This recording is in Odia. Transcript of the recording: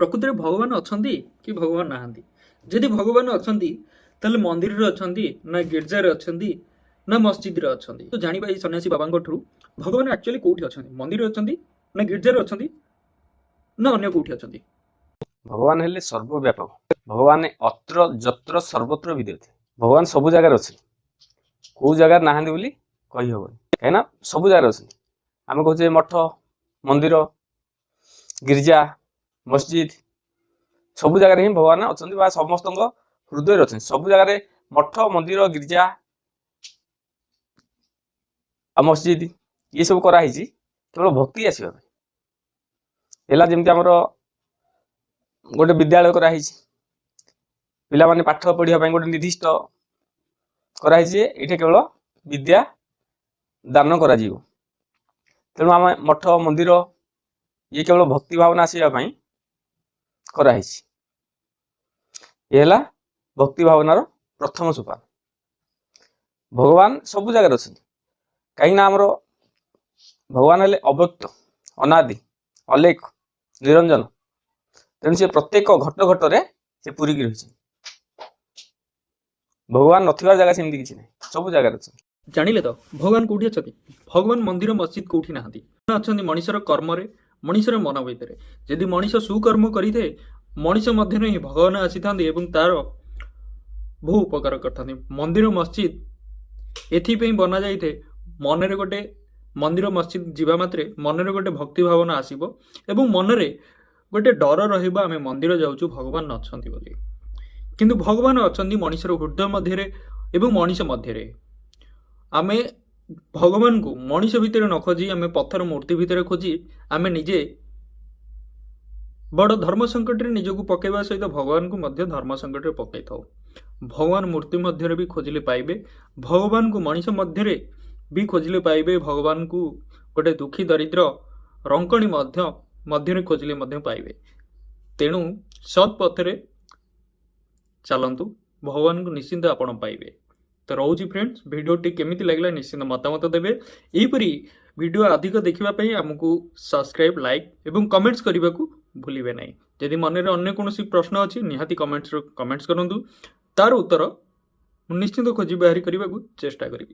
ପ୍ରକୃତରେ ଭଗବାନ ଅଛନ୍ତି କି ଭଗବାନ ନାହାନ୍ତି? ଯଦି ଭଗବାନ ଅଛନ୍ତି, ତାହେଲେ ମନ୍ଦିରରେ ଅଛନ୍ତି ନା ଗିର୍ଜାରେ ଅଛନ୍ତି ନା ମସଜିଦରେ ଅଛନ୍ତି? ତ ଜାଣିବା ଏଇ ସନ୍ନ୍ୟାସୀ ବାବାଙ୍କଠୁ, ଭଗବାନ ଆକ୍ଚୁଆଲି କୋଉଠି ଅଛନ୍ତି? ମନ୍ଦିରରେ ଅଛନ୍ତି ନା ଗିର୍ଜାରେ ଅଛନ୍ତି ନା ଅନ୍ୟ କୋଉଠି ଅଛନ୍ତି? ଭଗବାନ ହେଲେ ସର୍ବବ୍ୟାପକ। ଭଗବାନ ଅତ୍ର ଯତ୍ର ସର୍ବତ୍ର ବିଦ୍ୟତେ। ଭଗବାନ ସବୁ ଜାଗାରେ ଅଛନ୍ତି। କୋଉ ଜାଗାରେ ନାହାନ୍ତି ବୋଲି କହିହବନି, କାହିଁକିନା ସବୁ ଜାଗାରେ ଅଛନ୍ତି। ଆମେ କହୁଛେ ମଠ, ମନ୍ଦିର, ଗିର୍ଜା, ମସଜିଦ, ସବୁ ଜାଗାରେ ହିଁ ଭଗବାନ ଅଛନ୍ତି ବା ସମସ୍ତଙ୍କ ହୃଦୟରେ ଅଛନ୍ତି। ସବୁ ଜାଗାରେ ମଠ, ମନ୍ଦିର, ଗିର୍ଜା ଆଉ ମସଜିଦ ଇଏ ସବୁ କରାହେଇଛି କେବଳ ଭକ୍ତି ଆସିବା ପାଇଁ। ହେଲା ଯେମିତି ଆମର ଗୋଟେ ବିଦ୍ୟାଳୟ କରାହେଇଛି ପିଲାମାନେ ପାଠ ପଢିବା ପାଇଁ, ଗୋଟେ ନିର୍ଦ୍ଦିଷ୍ଟ କରାହେଇଛି ଯେ ଏଇଠି କେବଳ ବିଦ୍ୟା ଦାନ କରାଯିବ। ତେଣୁ ଆମେ ମଠ, ମନ୍ଦିର ଇଏ କେବଳ ଭକ୍ତି ଭାବନା ଆସିବା ପାଇଁ କରାହେଇଛି। ଇଏ ହେଲା ଭକ୍ତି ଭାବନାର ପ୍ରଥମ ସୋପାନ। ଭଗବାନ ସବୁ ଜାଗାରେ ଅଛନ୍ତି, କାହିଁକିନା ଆମର ଭଗବାନ ହେଲେ ଅବ୍ୟକ୍ତ, ଅନାଦି, ଅଲେଖ, ନିରଞ୍ଜନ। ତେଣୁ ସେ ପ୍ରତ୍ୟେକ ଘଟ ଘଟରେ ସେ ପୂରିକି ରହିଛନ୍ତି। ଭଗବାନ ନଥିବା ଜାଗା ସେମିତି କିଛି ନାହିଁ, ସବୁ ଜାଗାରେ ଅଛନ୍ତି। ଜାଣିଲେ ତ ଭଗବାନ କୋଉଠି ଅଛନ୍ତି? ଭଗବାନ ମନ୍ଦିର ମସଜିଦ କୋଉଠି ନାହାନ୍ତି। ଅଛନ୍ତି ମଣିଷର କର୍ମରେ, ମଣିଷର ମନ ଭିତରେ। ଯଦି ମଣିଷ ସୁକର୍ମ କରିଥାଏ, ମଣିଷ ମଧ୍ୟରେ ହିଁ ଭଗବାନ ଆସିଥାନ୍ତି ଏବଂ ତାର ବହୁ ଉପକାର କରିଥାନ୍ତି। ମନ୍ଦିର ମସଜିଦ ଏଥିପାଇଁ ବନାଯାଇଥାଏ, ମନରେ ଗୋଟେ ମନ୍ଦିର ମସଜିଦ ଯିବା ମାତ୍ରେ ମନରେ ଗୋଟେ ଭକ୍ତି ଭାବନା ଆସିବ ଏବଂ ମନରେ ଗୋଟେ ଡର ରହିବ, ଆମେ ମନ୍ଦିର ଯାଉଛୁ, ଭଗବାନ ଅଛନ୍ତି ବୋଲି। କିନ୍ତୁ ଭଗବାନ ଅଛନ୍ତି ମଣିଷର ହୃଦୟ ମଧ୍ୟରେ ଏବଂ ମଣିଷ ମଧ୍ୟରେ। ଆମେ ଭଗବାନଙ୍କୁ ମଣିଷ ଭିତରେ ନ ଖୋଜି ଆମେ ପଥର ମୂର୍ତ୍ତି ଭିତରେ ଖୋଜି ଆମେ ନିଜେ ବଡ଼ ଧର୍ମ ସଙ୍କଟରେ ନିଜକୁ ପକାଇବା ସହିତ ଭଗବାନଙ୍କୁ ମଧ୍ୟ ଧର୍ମ ସଙ୍କଟରେ ପକାଇଥାଉ। ଭଗବାନ ମୂର୍ତ୍ତି ମଧ୍ୟରେ ବି ଖୋଜିଲେ ପାଇବେ, ଭଗବାନଙ୍କୁ ମଣିଷ ମଧ୍ୟରେ ବି ଖୋଜିଲେ ପାଇବେ, ଭଗବାନଙ୍କୁ ଗୋଟେ ଦୁଃଖୀ ଦରିଦ୍ର ରଙ୍କଣି ମଧ୍ୟରେ ଖୋଜିଲେ ମଧ୍ୟ ପାଇବେ। ତେଣୁ ସତ୍ ପଥରେ ଚାଲନ୍ତୁ, ଭଗବାନଙ୍କୁ ନିଶ୍ଚିନ୍ତ ଆପଣ ପାଇବେ। ତ ରହୁଛି ଫ୍ରେଣ୍ଡସ୍, ଭିଡ଼ିଓଟି କେମିତି ଲାଗିଲା ନିଶ୍ଚିନ୍ତ ମତାମତ ଦେବେ। ଏହିପରି ଭିଡ଼ିଓ ଅଧିକ ଦେଖିବା ପାଇଁ ଆମକୁ ସବସ୍କ୍ରାଇବ୍, ଲାଇକ୍ ଏବଂ କମେଣ୍ଟସ୍ କରିବାକୁ ଭୁଲିବେ ନାହିଁ। ଯଦି ମନରେ ଅନ୍ୟ କୌଣସି ପ୍ରଶ୍ନ ଅଛି, ନିହାତି କମେଣ୍ଟସ୍ କରନ୍ତୁ। ତାର ଉତ୍ତର ମୁଁ ନିଶ୍ଚିନ୍ତ ଖୋଜି ବାହାରି କରିବାକୁ ଚେଷ୍ଟା କରିବି।